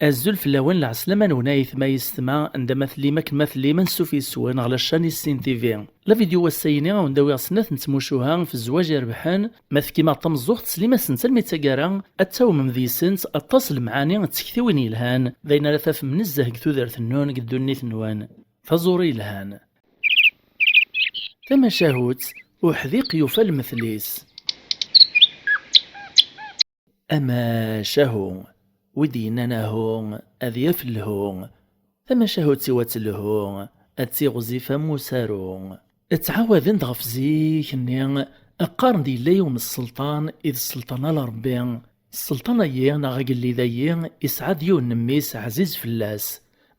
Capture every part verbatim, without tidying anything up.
Azul fell-awen, lɛeslama-nwen a ayetma yessetma, anda ma tellim akken ma tellim, ansuf yes-wen ɣer la chaîne Issin T V. La vidéo ass-ayini a wen-d-awiɣ snat n tmucuha f zzwaǧ irebḥen, ma tefkim-aɣ-d tameẓẓuɣt teslim-asent almi d taggara, ad tawmem deg-sent aṭas n lemɛani d tektiwin yelhan, d ayen ara tafem nezzeh deg tudert-nwen deg ddunit-nwen. Taẓuri yelhan. Tamacahut, uḥdiq yufa lmetl-is. Amacahu, wi d-yennan ahu, ad yaf lhu. Tamacahut-iw ad telhu, ad tiɣzif am usaru. Ttɛawaden-d ɣef zik-nni, qqaren-d yella yiwen n sselṭan i d sselṭan ala Rebbi. Sselṭan-ayi neɣ agellid-ayi isɛa-d yiwen n mmi-s ɛziz fell-as.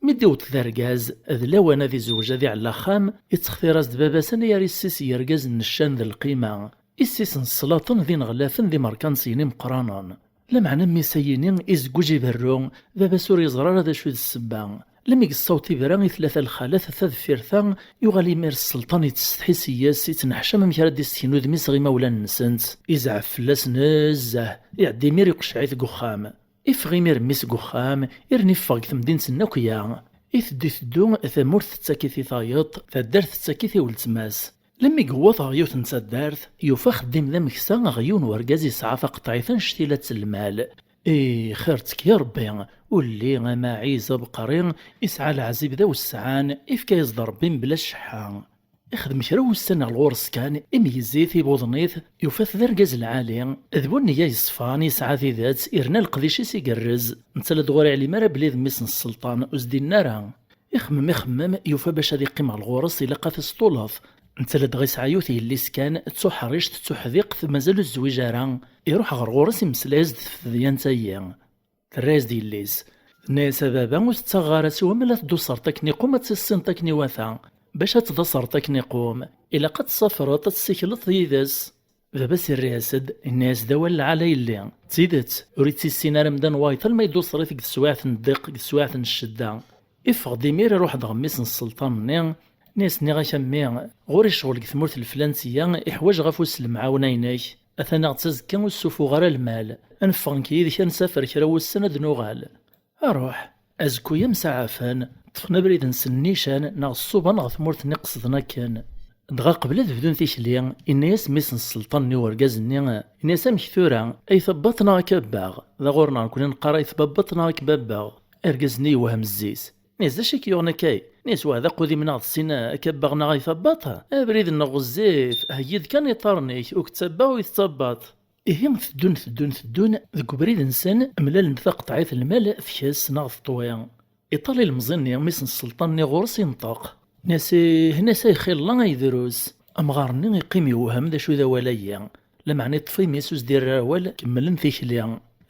Mi d-iweṭ d argaz, d lawan ad izewǧ ad iɛella axxam, ittextir-as-d baba-s anagar issi-s n yergazen n ccan d lqima, issi-s n sslaṭen d ineɣlafen d imerkansiyen imeqqranen. Lameɛna mmi-s-ayini izegguǧ iberru, baba-s ur yeẓri ara d acu i d ssebba. Lmi yessaweḍ ibra i tlata lxalat ta deffir ta, yuɣal imir sselṭan yettsetḥi yes-s, yettneḥcam amek ara d-isken udem-is ɣer imawlan-nsent, izɛef fell-as nezzeh, iɛedda imir iqecceɛ-it deg uxxam. Iffeɣ imir mmi-s deg uxxam, irni iffeɣ deg temdint n Nakuya. Iteddu iteddu, tamurt tettak-it i tayeḍ, taddart tettak-it i weltma-s. Lemmi yewweḍ ɣer yiwet n taddart, yufa axeddim d ameksa ɣer yiwen wergaz yesɛa taqeṭɛit annect-ila d lmal. Ih, xir ttekki a Rebbi, ulli, amaɛiz, abeqri, isɛa leɛzib d awessɛan, ifka-yas-d Rebbi mebla cceḥḥa. Ixdem kra n wussan ɣer ɣur-s kan, imeyyez-it, ibuḍen-it, yufa-t d argaz lɛali, d bu nniya yeṣfan, yesɛa tidet, irna leqdic-is igerrez, netta la d-ɣur iɛlim ara belli d mmi-s n sselṭan, ur s-d-inni ara. Ixemmem, ixemmem, yufa bac ad iqqim ɣer ɣur-s ilaq ad t-isṭuleḍ. Netta ladɣa yesɛa yiwet yelli-s kan, d tuḥrict, d tuḥdiqt, mazal ur tezwij ara. Iruḥ ɣer ɣur-s, imeslay-as-d ɣef tedyant-ayi. Terra-yas-d yelli-s. Tenna-yas: "A baba, ur tettaɣeɣ ara s wamma la tdusreḍ akken iqum, ad tissineḍ akken iwata. Bac ad tdasreḍ akken iqum, ilaq ad tsafreḍ, ad tessikleḍ yid-s." Baba-s irra-yas-d, inna-yas: "D awal lɛali a yelli. D tidet, ur ittissin ara amdan wayeḍ alma yedduṣer-it deg teswiɛt n ddiq, deg teswiɛt n ccedda." Iffeɣ-d imir, iruḥ-d ɣer mmi-s n sselṭan-nni, inna-yas: "Nniɣ-ak a mmi, ɣur-i ccɣel deg tmurt lflantiya, iḥwaǧeɣ afus n lemɛawna-inek. Atan aɣ-tt azekka ur ssufuɣ ara lmal. Ad neffeɣ nekk yid-k, ad nsafer kra n wussan ad d-nuɣal." Aruḥ. Azekkuy amsaɛafen, ṭṭfen abrid-nsen nnican neɣ ṣṣuban ɣer tmurt-nni qesden akken. Dɣa qbel ad bdun tikli, inna-yas mmi-s n sselṭan-nni i urgaz-nni, inna-yas: "Amek tura, ay tabbaṭ neɣ akabbaɣ? D aɣur-neɣ nekni neqqar ay tbabbaṭ neɣ akbabbaɣ." Argaz-nni yewhem zzi-s. Inna-yas: "D acu i k-yuɣen akka?" Inna-yas: "Wa d aqud-im neɣ d sin, akabbaɣ neɣ ay tabbaṭ? Abrid-nneɣ ɣezzif, heyyi-d kan iṭarren-ik, ur k-ttabbaɣ ur yi-tettabbaṭ." Ihi teddun, teddun, teddun, deg ubrid-nsen mlalen-d taqeṭɛit n lmal tkess neɣ teṭwi. Iṭal ilemẓi-nni, mmi-s n sselṭan-nni ɣur-s, inṭeq. Inna-yas: "Ih, inna-yas, ay xilla, ay drus." Amɣar-nni iqqim yewhem d acu d awal-agi. Lameɛna iṭṭef imi-s ur s-d-irri ara awal, kemmlen tikli.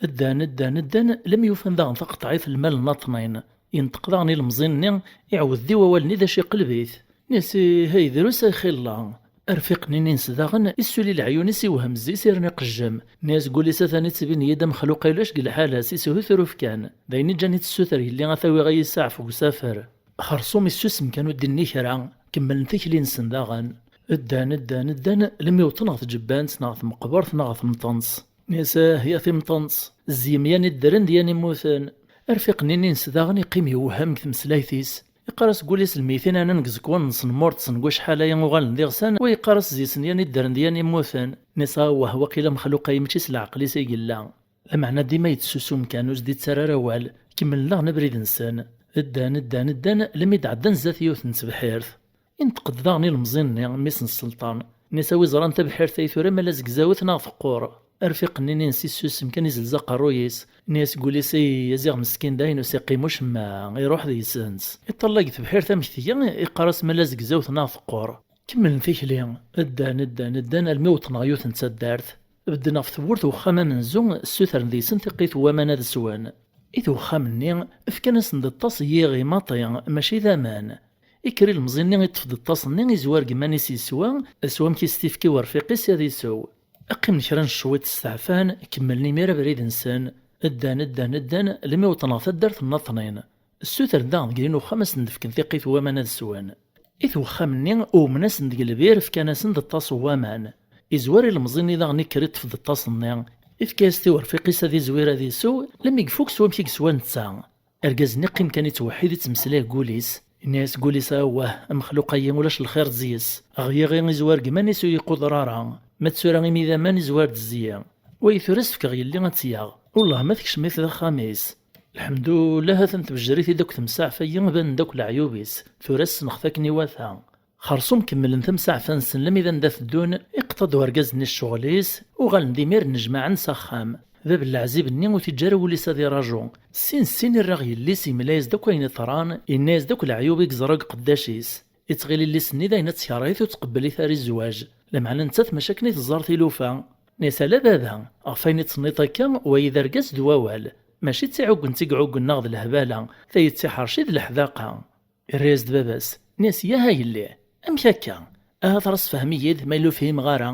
Ddan, ddan, ddan, lemmi ufan daɣen taqeṭɛit n lmal n aṭnin. Inṭeq daɣen ilemẓi-nni, iɛawed-d i wawal-nni d acu iqleb-it. Inna-yas: "Ih, ay drus, ay xilla." Arfiq-nni-ines daɣen, issuli leɛyun-is, iwhem zzi-s, irna iqejjem. Inna-yas deg wul-is: "Atan ittbin-iyi-d amexluq ay ulac deg lḥala-s, ishutruf kan. D ayen i ǧǧan i tessuter yelli ad t-awiɣ ad yi-saɛef deg usafer." Xerṣum issusem kan ur d-inni kra. Kemmlen tikli-nsen daɣen. Ddan, ddan, ddan, lemmi wwḍen ɣer tǧebbant neɣ ɣer tmeqbert neɣ ɣer temṭent. Inna-yas: "Ah, ya timṭent, zzem yan iddren d yan immuten." Arfiq-nni-ines daɣen iqqim yewhem deg tmeslayt-is. Iqqar-as deg wul-is: "Lmeytin ɛnan deg iẓekwan-nsen, murḍsen deg wacḥal aya uɣalen d iɣsan, wa yeqqar-as zzi-sen yan iddren d yan immuten." Inna-yas: "Awah, waqila amexluq-ayi mačči s leɛqel-is i yella." Lameɛna dima yettsusum kan, ur s-d-ittarra ara awal. Kemmlen daɣen abrid-nsen. Ddan, ddan, ddan, lemmi d-ɛeddan zdat yiwet n tebḥirt. Inṭeq-d daɣen ilemẓi-nni, mmi-s n sselṭan. Inna-yas: "A wi ẓran tabḥirt-ayi tura ma la zegzawet neɣ teqqur?" Arfiq-nni-ines issusem kan, izelz aqerruy-is. Inna-yas deg wul-is: "Ay, aziɣ meskin, dayen ur s-iqqim ucemma, iruḥ deg-sent." Iṭṭalay deg tebḥirt amek tga, iqqar-as ma la zegzawet neɣ teqqur. Kemmlen tikli, ddan, ddan, ddan, almi wwḍen ɣer yiwet n taddart. Bedden ɣef tewwurt n uxxam amenzu, ssutren deg-sen tiqqit n waman ad swen. I d uxxam-nni, fkan-asen-d aṭas n yiɣi maṭi, mačči d aman. Ikker ilemẓi-nni, iṭṭef-d aṭas-nni, izwar deg iman-is yeswa, s wamek i s-t-ifka i urfiq-is ad isew. Qqimen kra n cwiṭ steɛfan, kemmlen imir abrid-nsen. Ddan, ddan, ddan, almi wwḍen ɣer taddart n Naṭnin. Ssutren daɣen deg yiwen uxxam ad sen-d-fken tiqqit n waman ad swen. I d uxxam-nni, uwmen-asen deg lbir, fkan-asen-d aṭas n waman. Izwar ilemẓi-nni daɣen, ikker iṭṭef-d aṭas-nni, ifka-yas-t i urfiq-is ad izwir ad isew, lemmi ifuk s wamek i yeswa netta. Argaz-nni qqim kan ittweḥḥid ittmeslay deg wul-is. Inna-yas deg wul-is: "Awah, amexluq-ayi ulac lxir deg-s. Ɣyiɣ i izwar deg iman-is ur iquder ara. Ma d tura imi d aman izwar-d zzi. Wa i tura s-fkeɣ yelli ad tt-yaɣ. Wellah ma tekcem-it d axxam-is. Lḥemdullah, atan tbejjer-it-id akk temsaɛef-ayi, banen-d akk leɛyub-is. Tura ssneɣ-t akken iwata." Xersum kemmlen tamsaɛfa-nsen lammi d anda teddun, iqeṭṭa-d urgaz-nni ccɣel-is, uɣalen d imir nnejmaɛen s axxam. Bab n leɛzib-nni ur t-iǧǧa ara wul-is ad iraju. Sin sin irra ɣ yelli-s, yemla-yas-d akk ayen iḍran, yenna-yas-d akk leɛyub i yeẓra deg uqeddac-is. Ittɣil yelli-s-nni d ayen ad tkerhet ur tqebbel-it ara i zzwaǧ. Lameɛna nettat mačči akken i teẓẓar tilufa. Nni-as: "Ala baba, ɣef ayen i d-tenniḍ akka, wayi d argaz d wawal. Mačči d tiɛuggent i iɛuggen neɣ d lehbala, tayi d tiḥerci d leḥdaqa." Irra-yas-d baba-s, nni-as: "Yah a yelli, amek akka? Ahat ɣas sefhem-iyi-d ma yella ur fhimeɣ ara."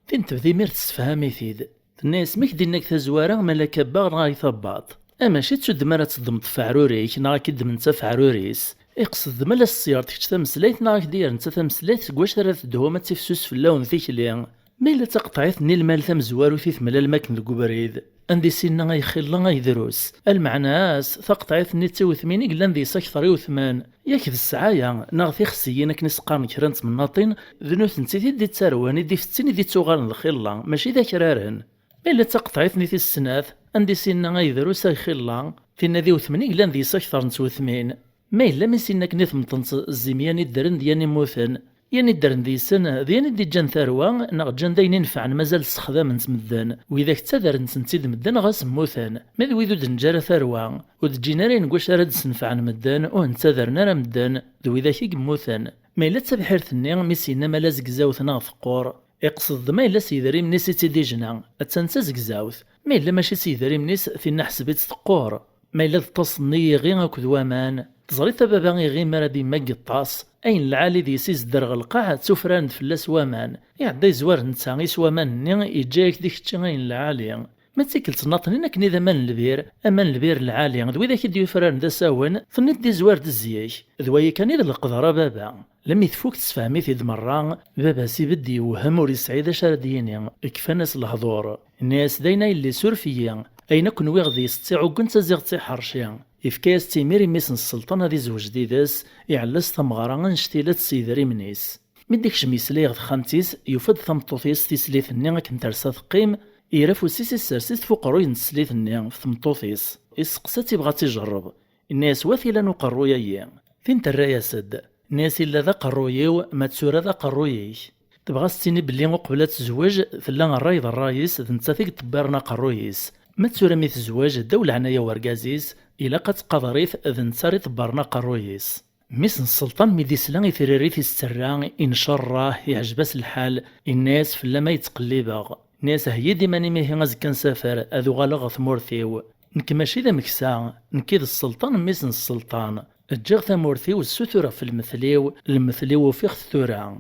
Tin tebda imir tessefham-it-id. Tenna-yas: "Mi k-d-inna deg tazwara, ma la kabbaɣ neɣ ay tabbaḍt. Amaci d tuddem ara teddmeḍ ɣef uɛrur-ik, neɣ ad k-ddmen netta ɣef uɛrur-is. Iqsed d ma la s-tṣeyyreḍ kečč tameslayt, neɣ ad k-d-yerr netta tameslayt, seg wacu ara teddum ad tifsus fell-awen tikli. Ma yella d taqeṭɛit-nni n lmal tamezwarut i temlalem akken deg ubrid, anda i s-inna ay xilla ay drus, a lmeɛna-s, taqeṭɛit-nni d tiwetmin i yellan deg-s akteṛ iwetman, yak d ssɛaya, neɣ tixsiyin akken i s-qqaren kra n tmennaṭin, d nutenti i d-ittarwan, i d-ifettin, i d-ittuɣalen d xilla, mačči d akraren. Ma yella d taqeṭɛit-nni tis snat, anda i s-inna ay drus ay xilla, tinna d iwetmen i yellan deg-s akteṛ n twetmin. Ma yella mi s-inna akken i tmeṭṭent zzim yan i ddren d yan i mmuten, yan i ddren deg-sen d yan i d-iǧǧan tarwa, neɣ ǧǧan d ayen inefɛen mazal ssexdamen-t medden, widak ttadren-tent-id medden ɣas mmuten, ma d wid ur d-neǧǧa ara tarwa, ur d-ǧǧin ara ayen deg wacu ara d-snefɛen medden, ur nttadren ara medden, d widak i yemmuten. Ma yella d tabḥirt-nni, mi s-yenna ma la zegzawt neɣ teqqur, iqsed d ma yella s yedrimen-is i tt-id-ijna, attan d tazegzawt, ma yella mačči s yedrimen-is, tinna ḥseb-itt teqqur. Ma yella d ṭṭas-nni iɣi akked waman, teẓriḍ a baba iɣi mi ara d-immag ṭṭas, ayen lɛali deg-s izedder ɣer lqaɛ, ttufraren-d fell-as waman. Iɛedda yezwar netta i s waman-nni, yeǧǧa-yak-d i kečči ayen lɛali. Ma d tikkelt nnaṭnin akken i d aman n lbir, aman n lbir lɛali, d widak i d-yufraren d asawen, tenniḍ-d izwar-d zzig. D wayi kan i d leqder a baba. Lemmi tfuk tessefhem-it-id merra, baba-s ibedd yewhem ur yesɛi d acu ara d-yini, kfan-as lehdur. Inna-yas dayen a yelli suref-iyi, ayen akk nwiɣ deg-s d tiɛuggent aziɣ d tiḥerci. Yefka-yas-tt imir i mmi-s n sselṭan ad izweǧ did-s, iɛella-s tameɣra annect-ilat s yedrimen-is. Mi d-ikcem yeslay ɣer texxamt-is, yufa-d tameṭṭut-is tislit-nni akken tersa teqqim, ira afus-is issers-it f uqerruy n teslit-nni f tmeṭṭut-is. Isteqsa-tt ibɣa ad tt-ijerreb. Inna-yas wa t-ilan uqerruy-ayi? Tin terra-yas-d. Inna-yas illa d aqerruy-iw, ma d tura d aqerruy-ik. Tebɣa s-tini belli uqbel ad tezweǧ, tella ṛṛay d ṛṛay-is, d nettat i yeṭṭebbiren aqerruy-is. Ma d tura mi tezweǧ, ddaw leɛnaya n urgaz-is, ilaq ad tqader-it, d netta ara iṭebbren aqerruy-is. Mmi-s n sselṭan mi d-isla i tririt-is terra, incerreḥ, iɛjeb-as lḥal, inna-yas fell-am ay ttqellibeɣ. Inna-yas heyyi-d iman-im ihi azekka nsafer, ad uɣaleɣ ɣer tmurt-iw. Nekk mačči d ameksa, nekk i d sselṭan mmi-s n sselṭan. Ǧǧiɣ tamurt-iw ssutureɣ f lmetl-iw, lmetl-iw ufiɣ-t tura.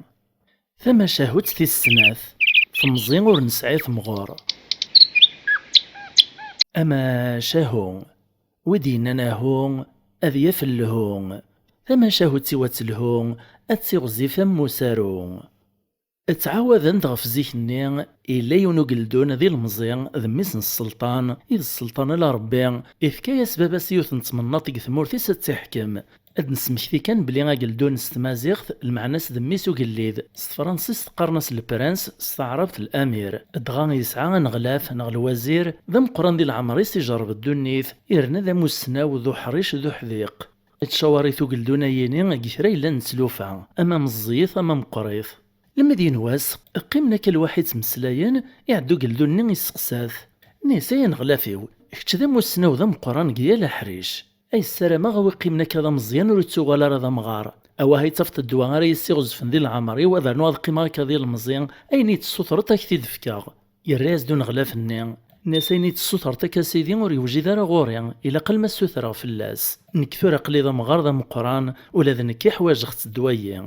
Tamacahut tis snat, temẓi ur nesɛi temɣer. Amacahu, wi d-yennan ahu, ad yaf lhu. Tamacahut-iw ad telhu, ad tiɣzif am usaru. Ttɛawaden-d ɣef zik-nni, yella yiwen ugeldun d ilemẓi, d mmi-s n sselṭan, i d sselṭan ala Rebbi, ifka-yas baba-s yiwet n tmennaṭ deg tmurt-is ad tt-iḥkem. Ad d-nesmekti kan belli ageldun s tmaziɣt, lmeɛna-s d mmi-s ugellid, s tefransist qqaren-as le prince, s taɛrabt l'amir. Dɣa yesɛa aneɣlaf neɣ lwazir, d ameqqran di leɛmer-is, ijerreb ddunit, yerna d amussnaw d uḥric d uḥdiq. Ittcawaṛ-it ugeldun-ayini deg kra yellan d tlufa, ama meẓẓiyet ama meqqrit. Lemmed yiwen wass, qqimen akka lwaḥi ttmeslayen, iɛedda ugeldun-nni isteqsa-t. Nni-as ay aneɣlaf-iw, kečč d amussnaw d ameqqran deg yal aḥric. Ay ssarameɣ a wi qqimen akka d ameẓyan ur ittuɣal ara d amɣar. Awah ay tafeḍ ddwa ara yi-ssiɣezfen di leɛmer-iw ad rnuɣ ad qqimeɣ akka d ilemẓi, ayen i yi-tessutreḍ ad k-t-id-fkeɣ. Yerra-yas-d uneɣlaf-nni. Nni-as ayen i yi-tessutreḍ akka a sidi ur yewjid ara ɣur-i, ilaq alma ssutreɣ fell-as. Nekk tura aql-i d amɣar d ameqqran, ula d nekk ḥwajeɣ-tt ddwa-yi.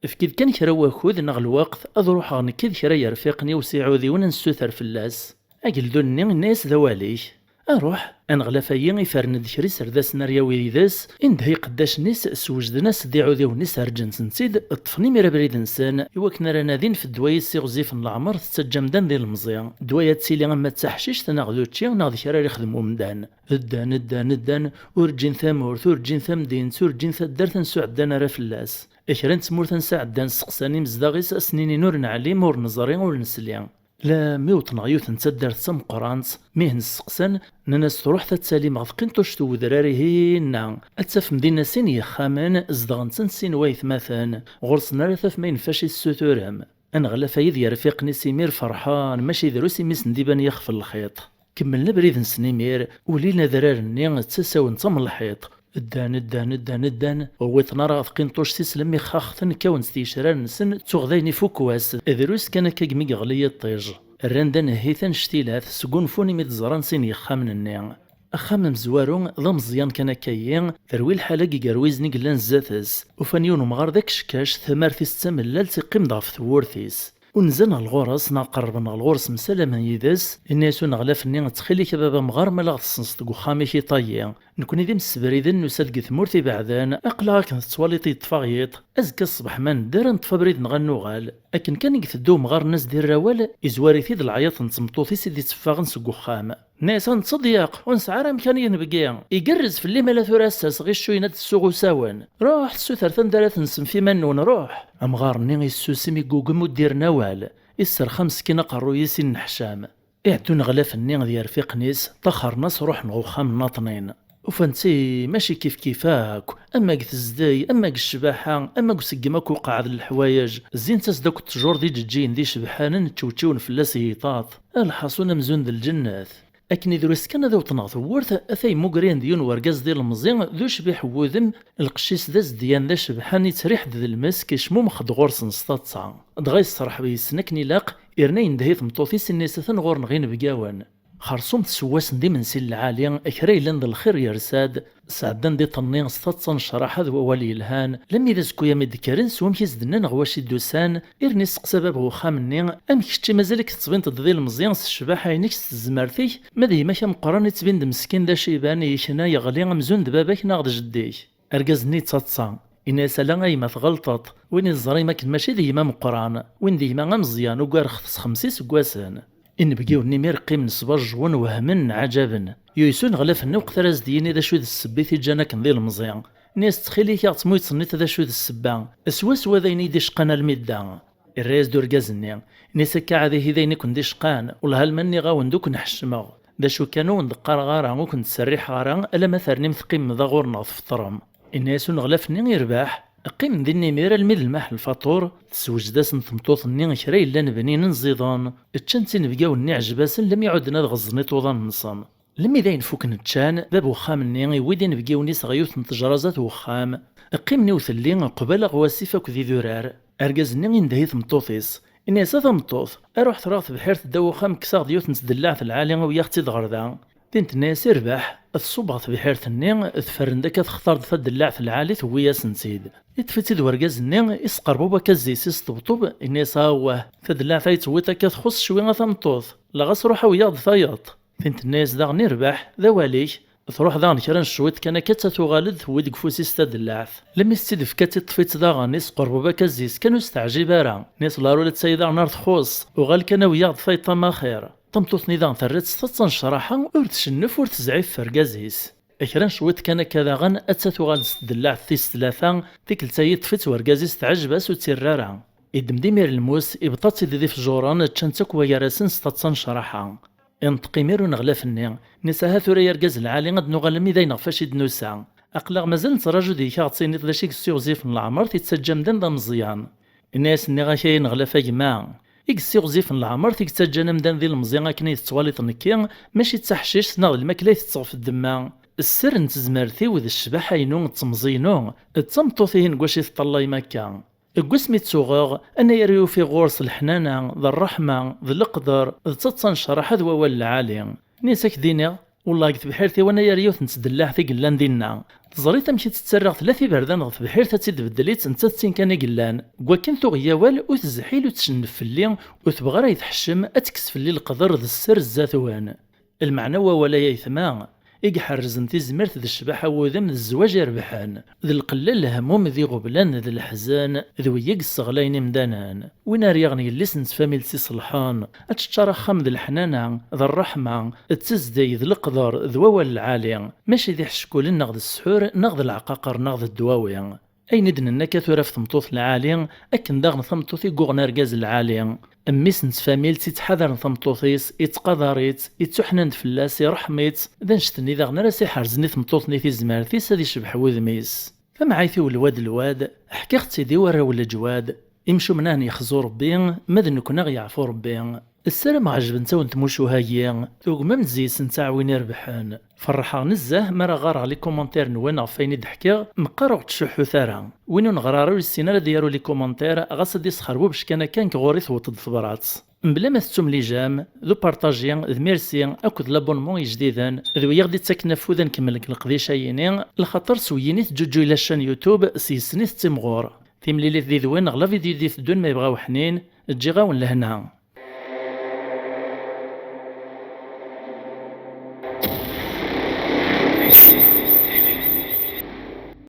Efk-id kan kra n wakud neɣ lweqt ad ruḥeɣ nekk d kra n yerfiqen-iw s iɛudiwen ad nessuter fell-as. Ageldun-nni inna-yas d awal-ik. Aruḥ, aneɣlaf-agi ifren-d kra iserdasen ar yawi yid-s, indeh iqeddacen-is, swejden-as-d iɛudiwen-is, rǧan-tent-id, ṭṭfen imir abrid-nsen, iwakken ara nadin f ddwa-is iɣezzifen leɛmer tettaǧǧa amdan d ilemẓi. Ddwa-ya ad tili ama d taḥcict, neɣ d učči, neɣ d kra ara ixdem umdan. Ddan, ddan, ddan, ur ǧǧin tamurt, ur ǧǧin tamdint, ur ǧǧin taddart ansi ur ɛeddan ara fell-as. Kra n tmurt ansi ɛeddan, seqsan imezdaɣ-is, ad sen-inin ur neɛlim, ur neẓri, ur nesli. Lammi wwḍen ɣer yiwet n taddart d tameqqrant, mi hen-sseqsan, nnan-as: "Truḥet ad talim ɣer tqinṭuct n wedrar-ihin-a, ad tafem dinna sin yexxamen, zedɣen-ten sin waytmaten, ɣur-sen ara tafem ayen fac i tessuturem." Aneɣlaf-ayi d yirfiqen-is imir ferḥen, mačči drus imi sen-d-iban yixef n lxiṭ. Kemmlen abrid-nsen imir, ulin adrar-nni d tasa-wen d tamelḥiṭ. Ddan, ddan, ddan, ddan, ur wwiḍen ara ɣer tqinṭuct-is lemmi xaxten, kkawen s tgecrar-nsen, tuɣ dayen ifukk wass, drus kan akka mi yeɣli yiṭij. Rran-d anehhit annect-ilat, sgunfun imi d-ẓran sin yexxamen-nni. Axxam amezwaru d ameẓyan kan akka-yi, terwi lḥala deg igerwizen i yellan zdat-s. Ufan yiwen umɣar d akeckac, tamart-is d tamellalt, iqqim-d ɣef tewwurt-is. Unzan ɣer ɣur-s neɣ qerrben ɣer ɣur-s msalamen yid-s, inna-yas uneɣlaf-nni: "Ttxil-k a baba amɣar, ma la ɣ-tessenseḍ deg uxxam-ik i tayi. Nekni d imsebriden, nusa-d deg tmurt ibeɛden, aql-aɣ akken tettwaliḍ yeṭṭef-aɣ yiḍ, azekka ṣṣbeḥ ma nedder ad neṭṭef abrid-nneɣ ad nuɣal." Akken kan i iteddu umɣar-nni ad s-d-irr awal, izwar-it-id leɛyaḍ n tmeṭṭut-is i d-itteffɣen seg uxxam. Tenna-yas: "A nettḍeyyeq, ur nesɛi ara amkan i inebgi. Igerrez fell-i ma la tura ass-a sɣic-uyen ad d-tessuɣ usawen. Ruḥet sutret anda ara tensem f iman-nwen, ruḥ!" Amɣar-nni yessusem, iggugem, ur d-irn awal. Isserxa meskin aqerruy-is i nneḥcam. Iɛedda uneɣlaf-nni d yirfiqen-is, ṭaxren-as, ruḥen ɣer uxxam nnaṭnin. Ufan-tt mačči kifkif akk, ama deg tezdeg, ama deg ccbaḥa, ama deg useggem akk uqeɛɛed n leḥwayeǧ, zzint-as-d akk ttjur d iǧeǧǧigen d icebḥanen, ččewčiwen fell-as yiṭaṭ. A lḥaṣun amzun d lǧennet. Akken i drus kan ad awḍen ɣer tewwurt, ata yemmugren-d yiwen wergaz d ilemẓi, d ucbiḥ n wudem, lqecc-is d azedyan d acebḥan, yettriḥ-d d lmesk, icmumex-d ɣur-sen s taḍsa. Dɣa yesserḥeb yes-sen akken ilaq, irna yendeh i tmeṭṭut-is, inna-yas: "Atan ɣur-neɣ inebgawen." Xerṣum tsewwasen d imensi n lɛali, kra yellan d lxir yersa-d, sɛeddan-d iḍ-nni s taḍsa n ccraḥa d wawal yelhan, lammi d azekka-ya mi d-kkren s wamek i s-d-nnan ɣer wacu i d-usan, irna isteqsa bab n uxxam-nni: "Amek kečči mazal-ik tettbineḍ-d d ilemẓi s ccbaḥa-inek s tezmert-ik, ma d gma-k ameqqran ittbin-d meskin d aciban, yekna yeɣli amzun d baba-k neɣ d jeddi-k?" Argaz-nni yettaḍsa, inna-yas: "Ala a yemma, tɣelṭeḍ. Win i teẓrim akken mačči d gma ameqqran, win d gma ameẓyan ugareɣ-t s xemsa iseggasen." Inebgiwen-nni imir qqimen sbajjwen, wehmen, nɛaǧaben. Yuyes uneɣlaf-nni waqt ara as-d-yini d acu i d ssebba i t-iǧǧan akken d ilemẓi. Inna-yas: "Ttxil-k, a ɣ-tt-mu-, yettnit d acu i d ssebba. Swaswa d ayen i yi-d-icqan almi dda." Irra-yas-d urgaz-nni, inna-yas: "Akka ɛad ihi d ayen i ken-d-icqan, wellah alma nniɣ-awen-d ur ken-ḥeccmeɣ. D acu kan, ur wen-d-qqareɣ ara, ur ken-ttserriḥeɣ ara, alamma ternim teqqimem da ɣur-neɣ tfeṭṭrem." Inna-yas uneɣlaf-nni: "Irbeḥ." Qqimen din imir almi d lmaḥ lfaṭur, tessewjed-asen tmeṭṭut-nni kra yellan bninen ẓiḍen. Ččan-tt inebgawen-nni, ɛejb-asen, lammi ɛudden ad ɣeẓẓen iṭuḍan-nsen. Lemmi d ayen fukken ččan, bab uxxam-nni iwwi-d inebgiwen-is ɣer yiwet n tejraẓat n uxxam. Qqimen i utelli, qbala ɣer wasif akked idurar. Argaz-nni indeh i tmeṭṭut-is. Inna-yas: "A tameṭṭut, aruḥ ɣer tebḥirt ddaw uxxam, kkes-aɣ-d yiwet n tdellaɛt lɛali, awi-yaɣ-tt-id ɣer da." Tin tenna-yas: "Irbeḥ." Tṣubb ɣer tebḥirt-nni, tferren-d akka textar-d tadellaɛt lɛali, tewwi-yasen-tt-id. Iṭṭef-itt-id wergaz-nni, isqerbub akka zzi-s, isṭebṭub, inna-yas: "Awah, tadellaɛt ay tewwiḍ akka txuṣṣ cwi a tameṭṭut. La ɣas ruḥ awi-yaɣ-d tayeḍ." Tin tenna-yas daɣen: "Irbeḥ, d awal-ik." Truḥ daɣen kra n cwiṭ kan akka, atta tuɣal-d, tewwi-d deg ufus-is tadellaɛt. Lemmi s-tt-id-tefka, tiṭṭef-itt daɣen, isqerbub akka zzi-s kan, ur s-teɛjib ara. Inna-yas: "Larula d tayi daɣen ar txuṣṣ, uɣal kan awi-yaɣ-d tayeḍ tama axir." Tameṭṭut-nni daɣen terra-tt s taḍsa n ccraḥa, ur tcennef, ur tezɛif f urgaz-is. Kra n cwiṭ kan akka daɣen, atta tuɣal-d s tdellaɛt tis tlata, tikkelt-a yeṭṭef-itt wergaz-is, teɛjeb-as, ur tt-irra ara. Iddem-d imir lmus, ibṭa-tt-id d ifjuren, ččan-tt akk wagar-asen s taḍsa n ccraḥa. Inṭeq imir uneɣlaf-nni, inna-yas: "Aha tura ay argaz lɛali, ad nuɣal almi d ayen ɣef acu i d-nusa. Aql-aɣ mazal nettraǧu deg-k a ɣ-d-tiniḍ d acu i yessiɣzifen leɛmer, t-ittaǧǧa amdan d ameẓyan." Inna-yas: "Nniɣ-ak ay aneɣlaf a gma, i yessiɣzifen leɛmer, t-ittaǧǧan amdan d ilemẓi akken i tettwaliḍ nekki, mačči d taḥcict neɣ d lmakla i tetteɣ f ddemma. Sser n tezmert-iw d ccbaḥa-inu d temẓi-inu, d tameṭṭut-ihin deg wacu i teṭṭallayem akka. Deg wasmi ttuɣeɣ, anayer i ufiɣ ɣur-s leḥnana, d ṛṛeḥma, d leqder, d taḍsa n ccraḥa d wawal lɛali. Inna-yas: Ad k-d-iniɣ, wellah deg tebḥirt-iw anayer yiwet n tdellaɛt i yellan dinna. Teẓriḍ amek i tt-ttarraɣ tella tiberdan ɣer tebḥirt ad tt-id-beddel-itt, nettat d tin kan i yellan. Deg wakken tuɣ-iyi awal, ur tezḥil, ur tcennef fell-i, ur tebɣi ara ad yi-tḥeccem, ad tekkes fell-i leqder d sser zdat-wen." Lmeɛna n wawal-a, aytma, i iḥerrzen tizmert d ccbaḥa n wudem d zzwaǧ irebḥen, d lqella n lehmum d iɣeblan d leḥzen, d wigi i yesseɣlayen imdanen. Win ara yaɣen yelli-s n tfamilt iṣelḥen, ad teččar axxam d leḥnana, d ṛṛeḥma, d tezdeg, d leqder, d wawal lɛali, mačči d iḥeckulen neɣ d ssḥur neɣ d leɛqaqer neɣ d ddwawi. Ayen i d-nenna akka tura ɣef tmeṭṭut lɛali, akken daɣen tameṭṭut i yuɣen argaz lɛali. Mmi-s n tfamilt ittḥadaren tameṭṭut-is, ittqadar-itt, ittuḥnan-d fell-as, iṛeḥm-itt, d annect-nni daɣen ara s-iḥerzen i tmeṭṭut-nni tizmert-is ad icbeḥ wudem-is. Tamɛayt-iw lwad lwad, ḥkiɣ-tt-id i warraw n leǧwad, imcumen a hen-yexzu Rebbi, ma d nekkni a ɣ-yeɛfu Rebbi. Ssarameɣ ɛejbent-awen tmucuha-agi, tugmem-d deg-sent aɛwin irebḥen. Ferḥeɣ nezzeh mi ara ɣareɣ les commentaires-nwen ɣef wayen i d-ḥkiɣ, meqqar ur ɣ-ttcuḥḥut ara. Win ur neɣri ara ur yessin ara ad yaru les commentaires, ɣas ad d-isxerbub kan akka nekk ɣur-i tewweḍ-d tebrat. Mebla ma tettum les j'aime, d upartaji, d merci, akked l'abonnement ijdiden, d wi i ɣ-d-ittaken afud ad nkemmel deg leqdic-ayini, lxaṭer s wiyini teǧǧuǧuy la chaîne YouTube, s yes-sen i tettimɣur. Timlilit did-wen ɣer la vidéo i d-iteddun ma yebɣa uḥnin, ǧǧiɣ-awen lehna.